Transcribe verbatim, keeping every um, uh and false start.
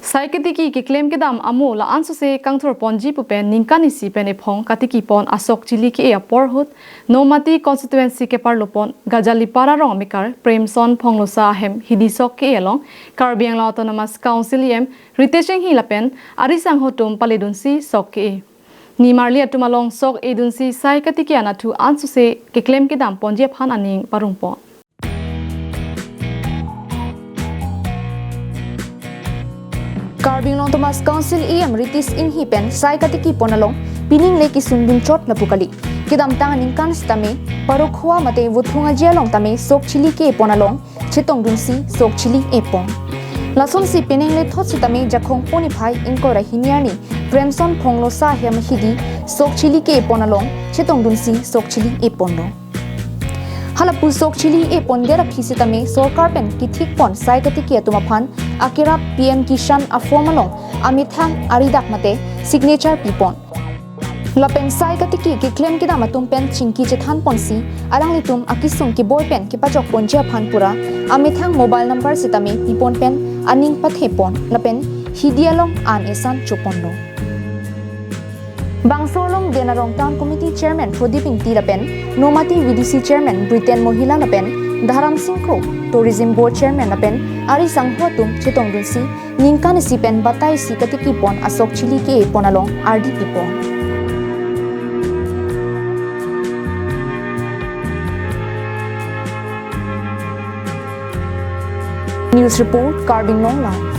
Sai katiki keklem kedam amo la-ansose kangthur ponji pu pen ningkan isi pen ephong katiki pon asok chili ke-e apor ahut Nomati constituency keparlo pon Gajalipara rong amekar Premson Phonglosa ahem hidi sok ke-e along Karbi Anglong Autonomous Council E M Ritesh Enghi lapen ari sangho atum paledunsi sok ke-e. Nimarli atum along sok edunsi sai katiki anatthu ansose keklem kedam ponji aphan aning parong pon. Karbi Anglong Autonomous Council E M Ritesh Enghi pen sai katiki pon along pining le kesung dunchot lapu kali. Kedamtang aningkan sitame Parokhowa mate Vothung Aji along tame sok chili ke-e pon along chetongdunsi sok chili epon. Lasonsi pining le thot sitame Jakhong Poniphai ingkoi ra hini arni Premson Phonglosa ahem hidi sok chili ke-e pon along chetongdunsi sok chili eponlo. Halapu sok chili epondet aphi sitame sorkar pen kethik pon sai katiki atum aphan akerap P M Kisan a-form along amethang aridak mate signature pipon. Lapen sai katiki keklem kedam atum pen chingki chethan ponsi alanglitum akesung keboi pen kepajok ponji aphan pura amethang mobile number sitame pipon pen aning pathe pon lapen hidi along an esan choponlo. Bangso along Denarong Town Committee Chairman Prodip Ingti lapen Nomati V D C Chairman Britain Mohila lapen Dharam Singh Kro, Tourism Board Chairman lapen ari sangho atum chetongdunsi ningkan isi pen batai isi katiki pon asok chili ke-e pon along ardi pipon. News report, Karbi Anglong Live.